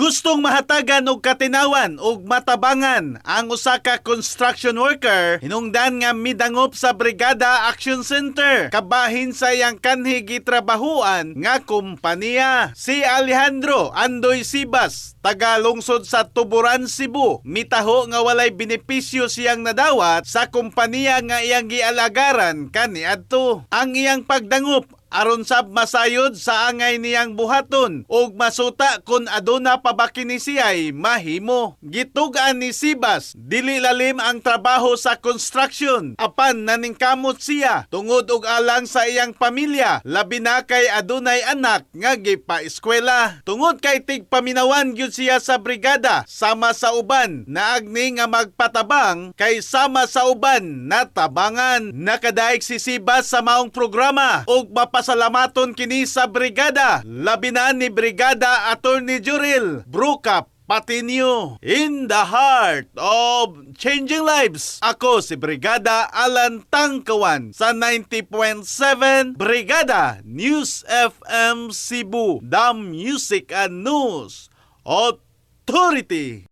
Gustong mahatagan og katinawan ug matabangan ang usa ka construction worker, hinungdan nga midangop sa Brigada Action Center kabahin sa iyang kanhi gitrabahuan nga kompanya. Si Alejandro Andoy Sibas, taga lungsod sa Tuburan, Cebu, mitaho nga walay benepisyo siyang nadawat sa kompanya nga iyang gialagaran kaniadto. Ang iyang pagdangop aron sab masayod sa angay niyang buhaton ug masuta kung aduna pa ba kini siya'y mahimo. Gitug-an ni Sibas, dili lalim ang trabaho sa construction, apan naningkamot siya tungod og alang sa iyang pamilya, labi na kay adunay anak nga gipa-eskwela. Tungod kay tigpaminawan gyud siya sa brigada, sama sa uban, naagni nga magpatabang kay sama sa uban natabangan. Nakadaig si Sibas sa maong programa ug mapasalamaton kini sa brigada, labi na ni Brigada Attorney Juril Bruca Patinio. In the heart of changing lives, ako si Brigada Alan Tangkawan sa 90.7 Brigada News FM Cebu, the Music and News Authority.